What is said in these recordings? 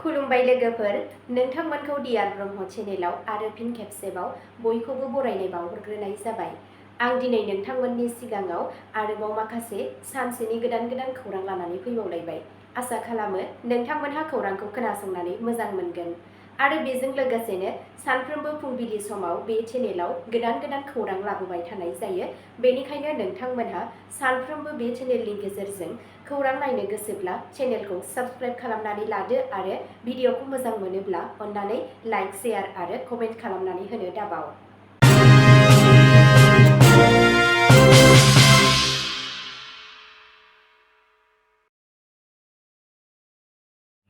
खुलुमबाय लोगोफोर, नोंथांमोनखौ डियार ब्रह्म चेनेलाव आरो फिन खेबसेबाव बयखौबो बरायनाय बावहरग्रोनाय जाबाय। आं दिनै नोंथांमोननि सिगाङाव आरोबाव माखासे सानसेनि गोदान खौरां लानानै फैबावलायबाय। आसा खालामो नोंथांमोनहा खौरांखौ खोनासंनानै मोजां मोनगोन आरो बेजों लोगोसेनो सानफ्रोमबो फुंबिलि समाव बे चेनेलाव गोदान खौरां लाबोबाय थानाय जायो। बेनिखायनो नोंथांमोनहा सानफ्रोमबो बे चेनेलनि गेजेरजों खौरां नायनो गोसोब्ला चेनेलखौ साबस्क्राइब खालामनानै लादो आरो भिडिअखौ मोजां मोनोब्ला अन्नानै लाइक, शेयार आरो कमेन्ट खालामनानै होनो दाबाव।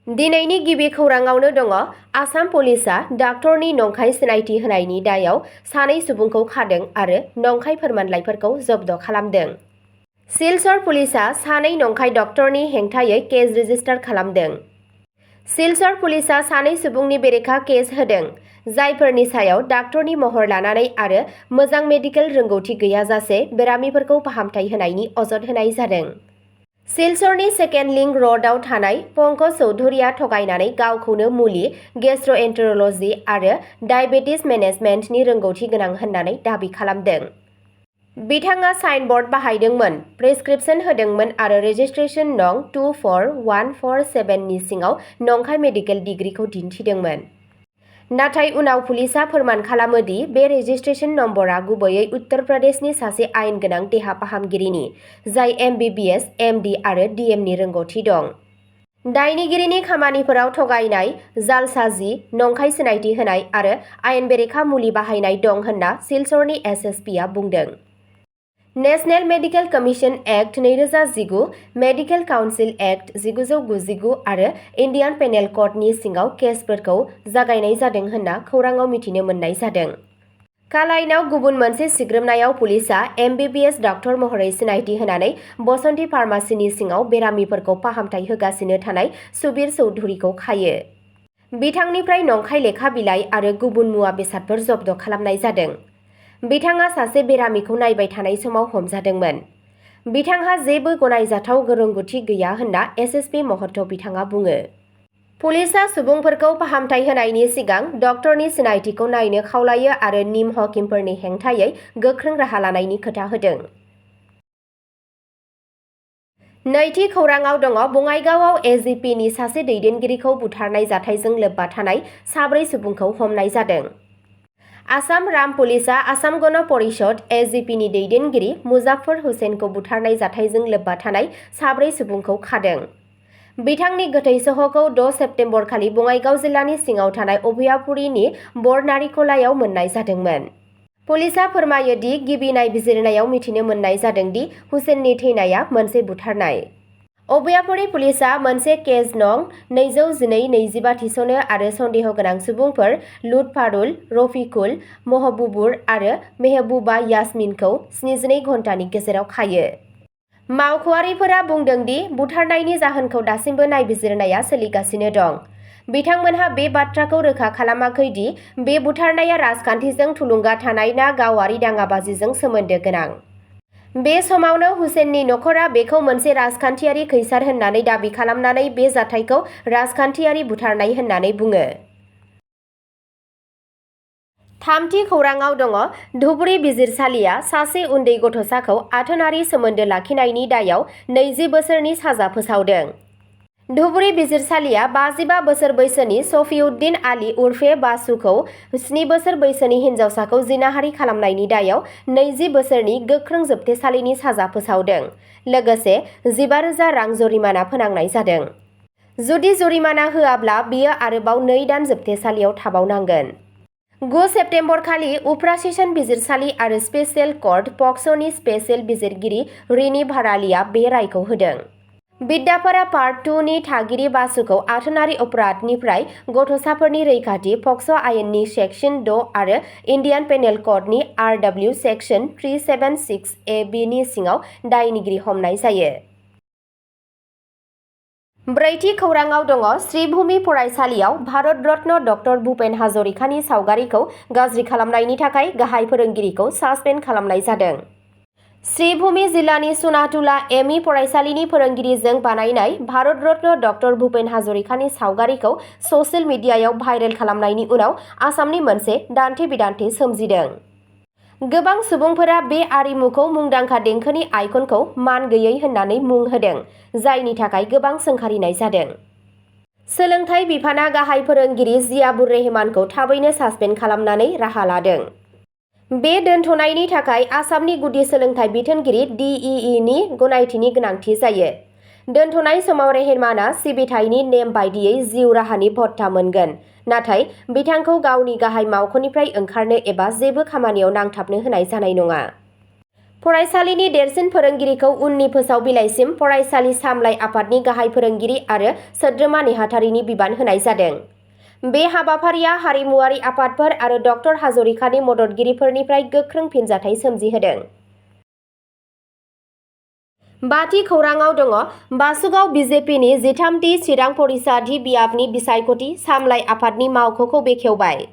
दिनैनि गिबि खौराङावनो दङ आसाम पुलिसआ डाक्टरनि नंखाय सिनायथि होनायनि दायाव सानै सुबुंखौ खादों आरो नंखाय फोरमानलाइफोरखौ जब्द खालामदों। सिलचर पुलिसआ सानै नंखाय डक्टरनि हेंथायै केस रेजिस्टार खालामदों। सिलचर पुलिसआ सानै सुबुंनि बेरेखा केस होदों, जायफोरनि सायाव डाक्टरनि महर लानानै आरो मोजां मेडिकेल रोंगौथि गैयाजासे बेरामिफोरखौ फाहामथाय होनायनि अजद होनाय जादों। सिलचरनि सेकेन्ड लिंक रडआव थानाय पंकज चौधुरीया थगायनानै गावखौनो मुलि, गेस्ट्र'एन्टेर'ल'जि आरो डायबेटिस मेनेजमेन्टनि रोंगौथि गोनां होननानै दाबि खालामदों। बिथाङा साइनबर्ड बाहायदोंमोन, प्रेसक्रिप्शन होदोंमोन आरो रेजिस्ट्रेशन नं 24147 नि सिङाव नंखाय मेडिकेल डिग्रीखौ दिन्थिदोंमोन। नाथाय उनाव पुलिसआ फोरमान खालामो दि बे रेजिस्ट्रेशन नम्बरआ गुबैयै उत्तर प्रदेशनि सासे आयेन गोनां देहा फाहामगिरिनि, जाय MBBS, MD आरो DMनि रोंग'थि दं। दायनिगिरिनि खामानिफोराव थगायनाय, जालसाजि, नंखाय सिनायथि होनाय आरो आयेन बेरेखा मुलि बाहायनाय दं होनना सिलचरनि SSPआ बुंदों। National medical commission act 2019, medical council act 1999 आरो इन्डियान पेनेल क'डनि सिङाव केसफोरखौ जागायनाय जादों होनना खौराङाव मिथिनो मोननाय जादों। कालाइनाव गुबुन मोनसे सिग्रोमनायाव पुलिसआ MBBS डक्टर महरै सिनायथि होनानै बसन्ती फार्मासिनि सिङाव बेरामिफोरखौ फाहामथाय होगासिनो थानाय सुबीर चौधुरीखौ खायो। बिथांनिफ्राय नंखाय लेखा बिलाइ आरो गुबुन मुवा बेसादफोर जब्द खालामनाय जादों। बिथाङा सासे बेरामिखौ नायबाय थानाय समाव हमजादोंमोन। बिथांहा जेबो गनायजाथाव रोंग'थि गैया होनना SSP महतो बिथाङा बुङो। पुलिसआ सुबुंफोरखौ फाहामथाय होनायनि सिगां डक्टरनि सिनायथिखौ नायनो खावलायो आरो निम हकिमफोरनि हेंथायै गोख्रों राहा लानायनि खोथा होदों। नैथि खौराङाव दङ बङाइगावआव AGPनि सासे दैदेनगिरिखौ बुथारनाय जाथायजों लोब्बा थानाय साब्रै सुबुंखौ हमनाय जादों। आसाम राम पुलिसआ आसाम गण परिषद AGPनि दैदेनगिरि मुजाफ्फर हुसैनखौ बुथारनाय जाथायजों लोब्बा थानाय साब्रै सुबुंखौ खादों। बिथांनि गोथै सह'खौ 6 सेप्तेम्बर खालि बङाइगाव जिल्लानि सिङाव थानाय अभयापुरीनि बरनारिखलायाव मोननाय जादोंमोन। पुलिसआ फोरमायो दि गिबि नायबिजिरनायाव मिथिनो मोननाय जादों दि हुसैननि थैनाया मोनसे बुथारनाय। अभयापुरी पुलिसआ मोनसे केस नं 212-25 थिसनो आरो सन्देह गोनां सुबुंफोर लुटफारुल, रफिकुल, महबुबुर आरो मेहबुबा यास्मिनखौ 72 घन्टानि गेजेराव खायो। मावख'आरिफोरा बुंदों दि बुथारनायनि जाहोनखौ दासिमबो नायबिजिरनाया सोलिगासिनो दं। बिथांमोनहा बे बाथ्राखौ रोखा खालामाखै दि बे बुथारनाया राजखान्थिजों थुलुंगा थानाय ना गावारि दाङाबाजिजों सोमोन्दो गोनां। बे समावनो हुसैननि नखरा बेखौ मोनसे राजखान्थियारि खैसार होननानै दाबि खालामनानै बे जाथायखौ राजखान्थियारि बुथारनाय होननानै बुङो। थामथि खौराङाव दङ धुबुरी बिजिरसालिया सासे उन्दै गथ'साखौ आथोनारि सोमोन्दो लाखिनायनि दायाव 20 बोसोरनि साजा फोसावदों। धुबुरी बिजिरसालिया 55 बोसोर बैसोनि शफिउद्दिन आली उर्फे बासुखौ 7 बोसोर बैसोनि हिन्जावसाखौ जिनाहारि खालामनायनि दायाव 20 बोसोरनि गोख्रों जोबथेसालिनि साजा फोसावदों। लोगोसे 15,000 रां जरिमाना फोनांनाय जादों। जुदि जरिमाना होआब्ला बियो आरोबाव 2 दान जोबथेसालियाव थाबावनांगोन। 9 सेप्तेम्बर खालि उफ्रा सेसन बिजिरसालि आरो स्पेसियेल कर्ट पक्स'नि स्पेसियेल बिजिरगिरि रिनि भारालीआ बे रायखौ होदों। बिद्यापारा पार्ट 2 नि थागिरि बासुखौ आथोनारि अपराधनिफ्राय गथ'साफोरनि रैखाथि पक्स' आयेननि सेक्सन 6 आरो इन्डियान पेनेल क'डनि RW सेक्सन 376A(b) नि सिङाव दायनिगिरि हमनाय जायो। ब्रैथि खौराङाव दङ श्रीभूमि फरायसालियाव भारत रत्न डक्टर भुपेन हाजरिकानि सावगारिखौ गाज्रि खालामनायनि थाखाय गाहाय फोरोंगिरिखौ सासपेन्ड खालामनाय जादों। श्रीभूमि जिल्लानि सनातुला एमइ फरायसालिनि फोरोंगिरिजों बानायनाय भारत रत्न डक्टर भुपेन हाजरिकानि सावगारिखौ ससियेल मिडियायाव भाइरेल खालामनायनि उनाव आसामनि मोनसे दान्थे बिदान्थे सोमजिदों। गोबां सुबुंफोरा बे आरिमुखौ मुंदांखा देंखोनि आइकनखौ मान गैयै होननानै मुं होदों, जायनि थाखाय गोबां सोंखारिनाय जादों। सोलोंथाइ बिफाना गाहाय फोरोंगिरि जियाबुर रेहमानखौ थाबैनो सासपेन्ड खालामनानै राहा लादों। बे दोनथ'नायनि थाखाय आसामनि गुदि सोलोंथाइ बिथोनगिरि DEE-नि गनायथिनि गोनांथि जायो। दोनथ'नाय समाव रेहमाना सिबिथायनि नेम बायदियै जिउ राहानि भत्ता मोनगोन, नाथाय बिथांखौ गावनि गाहाय मावख'निफ्राय ओंखारनो एबा जेबो खामानियाव नांथाबनो होनाय जानाय नङा। फरायसालिनि देरसिन फोरोंगिरिखौ उननि फोसाव बिलाइसिम फरायसालि सामलाय आफादनि गाहाय फोरोंगिरि आरो सोद्रोमा नेहाथारिनि बिबान होनाय जादों। बे हाबाफारिया हारिमुआरि आफादफोर आरो डक्टर हाजरिकानि मददगिरिफोरनिफ्राय गोख्रों फिनजाथाय सोमजिहोदों। बाथि खौराङाव दङ बासुगाव बिजेपिनि 13थि चिरां फरिसाधि बियाबनि बिसायख'थि सामलाय आफादनि मावख'खौ बेखेवबाय।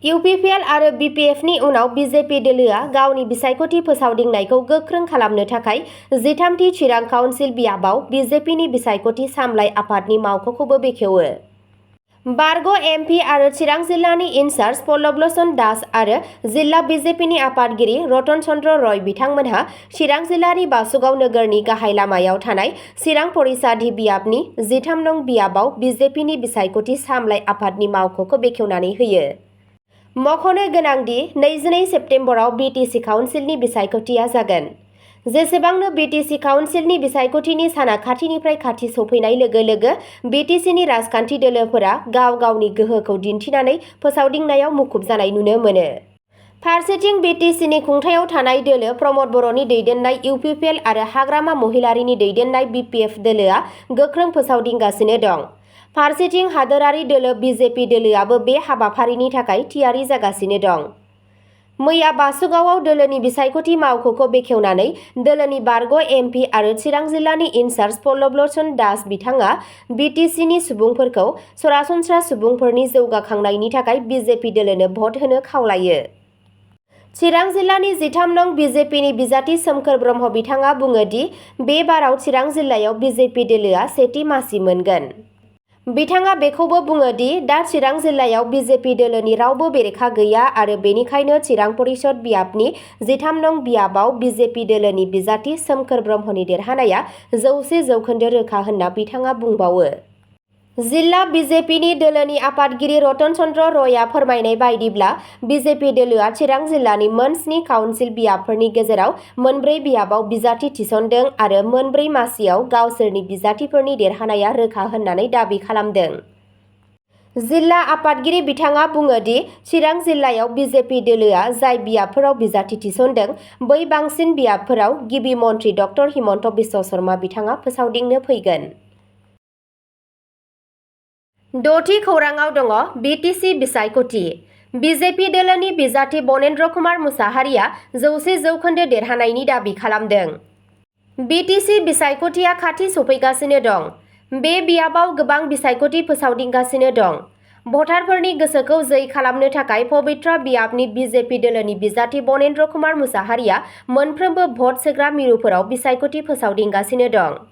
इउपिपिएल आरो बिपिएफनि उनाव बिजेपि दोलोआ गावनि बिसायख'थि फोसावदिंनायखौ गोख्रों खालामनो थाखाय 13थि चिरां काउन्सिल बियाबाव बिजेपिनि बिसायख'थि सामलाय आफादनि मावख'खौबो बेखेवो। बारग' एमपि आरो चिरां जिल्लानि इनचार्ज पल्लव लोचन दास आरो जिल्ला बिजेपिनि आफादगिरि रतन चन्द्र रय बिथांमोनहा चिरां जिल्लानि बासुगाव नोगोरनि गाहाय लामायाव थानाय चिरां फरिसाधि बियाबनि 13 नं बियाबाव बिजेपिनि बिसायख'थि सामलाय आफादनि मावख'खौ बेखेवनानै होयो। मख'नो गोनांदि 22 सेप्तेम्बराव बिटिसि काउन्सिलनि बिसायख'थिया जागोन। जेसेबांनो बिटिसि काउन्सिलनि बिसायख'थिनि साना खाथिनिफ्राय खाथि सौफैनाय लोगो लोगो बिटिसिनि राजखान्थि दोलोफोरा गाव गावनि गोहोखौ दिन्थिनानै फोसावदिंनायाव मुखुब जानाय नुनो मोनो। फारसेथिं बिटिसिनि खुंथायाव थानाय दोलो प्रमद बर'नि दैदेननाय इउपिपिएल आरो हाग्रामा महिलारिनि दैदेननाय बिपिएफ दोलोआ गोख्रों फोसावदिंगासिनो दं। फारसेथिं हादोरारि दोलो बिजेपि दोलोआबो बे हाबाफारिनि थाखाय थियारि जागासिनो दं। मैया बासुगावआव दोलोनि बिसायख'थि मावख'खौ बेखेवनानै दोलोनि बारग' एमपि आरो चिरां जिल्लानि इनचार्ज पल्लव लोचन दास बिथाङा बिटिसिनि सुबुंफोरखौ सरासनस्रा सुबुंफोरनि जौगाखांनायनि थाखाय बिजेपि दोलोनो भट होनो खावलायो। चिरां जिल्लानि 13 नं बिजेपिनि बिजाथि सोमखोर ब्रह्म बिथाङा बुङो दि बे बाराव चिरां जिल्लायाव बिजेपि दोलोआ सेथि मासि मोनगोन। बिथाङा बेखौबो बुङो दि दा चिरां जिल्लायाव बिजेपि दोलोनि रावबो बेरेखा गैया आरो बेनिखायनो चिरां परिषद बियाबनि 13 नं बियाबाव बिजेपि दोलोनि बिजाथि सोमखोर ब्रह्मनि देरहानाया 100% रोखा होनना बिथाङा बुंबावो। जिल्ला बिजेपिनि दोलोनि आफादगिरि रतन चन्द्र रयआ फोरमायनाय बायदिब्ला बिजेपि दोलोआ चिरां जिल्लानि मोन 7 काउन्सिल बियाबफोरनि गेजेराव मोनब्रै बियाबाव बिजाथि थिसनदों आरो मोनब्रै मासियाव गावसोरनि बिजाथिफोरनि देरहानाया रोखा होननानै दाबि खालामदों। जिल्ला आफादगिरि बिथाङा बुङो दि चिरां जिल्लायाव बिजेपि दोलोआ जाय बियाबफोराव बिजाथि थिसनदों बै बांसिन बियाबफोराव गिबि मन्थ्रि डक्टर हिमन्त बिश्व शर्मा बिथाङा फोसावदिंनो फैगोन। 6थि खौराङाव दङ बिटिसि बिसायख'थि बिजेपि दोलोनि बिजाथि बनेन्द्र कुमार मुसाहारिया 100% देरहानायनि दाबि खालामदों। बिटिसि बिसायख'थिया खाथि सफैगासिनो दं। बे बियाबाव गोबां बिसायख'थि फोसावदिंगासिनो दं। भटारफोरनि गोसोखौ जै खालामनो थाखाय पबित्र बियाबनि बिजेपि दोलोनि बिजाथि बनेन्द्र कुमार मुसाहारिया मोनफ्रोमबो भट सोग्रा मिरुफोराव बिसायख'थि फोसावदिंगासिनो दं।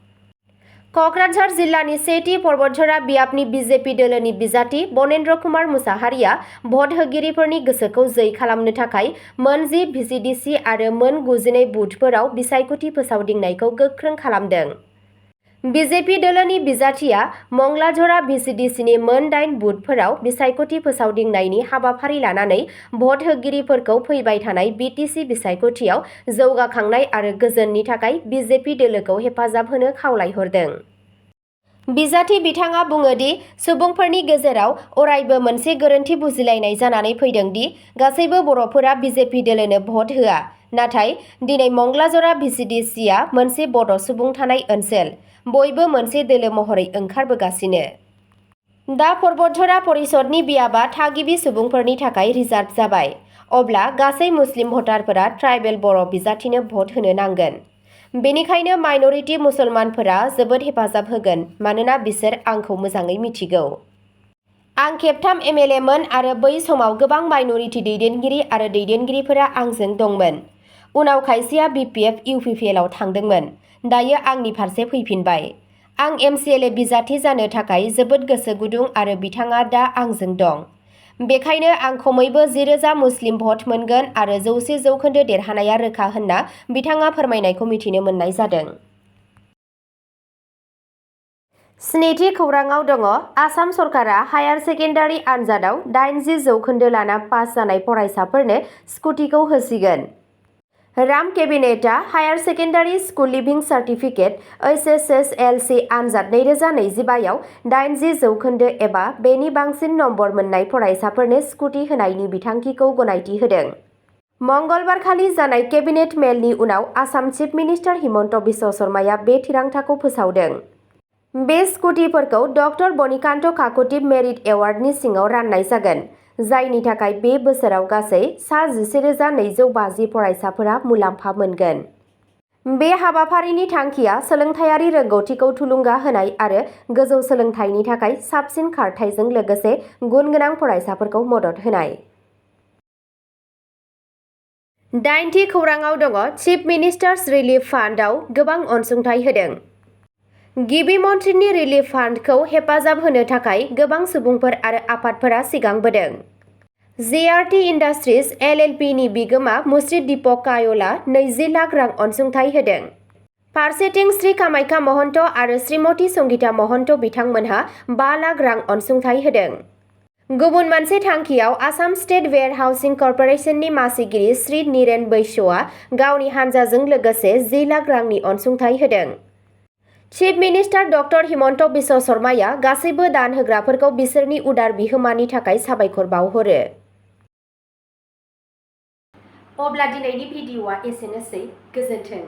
क'क्राझार जिल्लानि 7थि पर्बतझरा बियाबनि बिजेपि दोलोनि बिजाथि बनेन्द्र कुमार मुसाहारिया भट होगिरिफोरनि गोसोखौ जै खालामनो थाखाय मोन 10 भिसिडिसि आरो मोन 92 बुथफोराव बिसायख'थि फोसावदिंनायखौ गोख्रों खालामदों। बिजेपि दोलोनि बिजाथिया मंगलाझरा भिसिडिसिनि मोन 8 बुथफोराव बिसायख'थि फोसावदिंनायनि हाबाफारि लानानै भट होगिरिफोरखौ फैबाय थानाय बिटिसि बिसायख'थियाव जौगाखांनाय आरो गोजोननि थाखाय बिजेपि दोलोखौ हेफाजाब होनो खावलायहरदों। बिजाथि बिथाङा बुङो दि सुबुंफोरनि गेजेराव अरायबो मोनसे गोरोन्थि बुजिलायनाय जानानै फैदों दि गासैबो बर'फोरा बिजेपि दोलोनो भट होआ, नाथाय दिनै मंगलाझरा भिसिडिसिआ मोनसे बड' सुबुं थानाय ओनसोल। बयबो मोनसे दोलो महरै ओंखारबोगासिनो। दा पर्बतझरा परिषदनि बियाबा थागिबि सुबुंफोरनि थाखाय रिजार्भ जाबाय। अब्ला गासै मुस्लिम भटारफोरा ट्राइबेल बर' बिजाथिनो भट होनो नांगोन। बेनिखायनो माइनरिटि मुसलमानफोरा जोबोद हेफाजाब होगोन मानोना बिसोर आंखौ मोजाङै मिथिगौ। आं खेबथाम एमएलए मोन आरो बै समाव गोबां माइनरिटि दैदेनगिरि आरो दैदेनगिरिफोरा आंजों दंमोन। उनाव खायसेया BPF UPPLआव थांदोंमोन। दायो आंनि फारसे फैफिनबाय। आं MCLA बिजाथि जानो थाखाय जोबोद गोसो गुदुं आरो बिथाङा दा आंजों दं। बेखायनो आं खमैबो 10,000 मुस्लिम भट मोनगोन आरो 100% देरहानाया रोखा होनना बिथाङा फोरमायनायखौ मिथिनो मोननाय जादों। स्निथि खौराङाव दङ आसाम सरकारा हायार सेकेन्डारि आनजादाव 80% लाना पास जानाय फरायसाफोरनो स्कुटिखौ होसिगोन। राम केबिनेटआ हायार सेकेन्डारि स्कुल लिभिं सार्टिफिकेट HSSLC आनजाद 2025 आव 80% एबा बेनि बांसिन नम्बर मोननाय फरायसाफोरनो स्कुटि होनायनि बिथांखिखौ गनायथि होदों। मंगलबारखालि जानाय केबिनेट मेलनि उनाव आसाम चिफ मिनिस्टार हिमन्त बिश्व शर्माया बे थिरांथाखौ फोसावदों। बे स्कुटिफोरखौ डक्टर बनिकान्त काकति मेरिट एवार्डनि सिङाव राननाय जागोन, जायनि थाखाय बे बोसोराव गासै सा 11,250 फरायसाफोरा मुलाम्फा मोनगोन। बे हाबाफारिनि थांखिया सोलोंथायारि रोंगौथिखौ थुलुंगा होनाय आरो गोजौ सोलोंथाइनि थाखाय साबसिन खारथाइजों लोगोसे गुनगोनां फरायसाफोरखौ मदद होनाय। 8थि खौराङाव दङ चिफ मिनिस्टार्स रिलिफ फान्डआव गोबां अनसुंथाइ होदों। गिबि मन्थ्रिनि रिलिफ फान्डखौ हेफाजाब होनो थाखाय गोबां सुबुंफोर आरो आफादफोरा सिगांबोदों। JRT इन्डास्ट्रिज LLP नि बिगोमा मुश्री दीपक कायलआ 20 लाख रां अनसुंथाइ होदों। फारसेथिं श्री कामाख्या महन्त आरो श्रीमती संगीता महन्त बिथांमोनहा 5 लाख रां अनसुंथाइ होदों। गुबुन मोनसे थांखियाव आसाम स्टेट वेयर हाउसिं कर्परेसननि मासिगिरि श्री नीरेन बैश्यआ गावनि हानजाजों लोगोसे 10 लाख रांनि अनसुंथाइ होदों। Chief minister doctor Himanta Biswa शर्माया गासैबो दान होग्राफोरखौ बिसोरनि उदार बिहोमानि थाखाय साबायखर बावहरो। अब्ला दिनैनि भिडिअ'आ एसेनोसै। गोजोन्थों।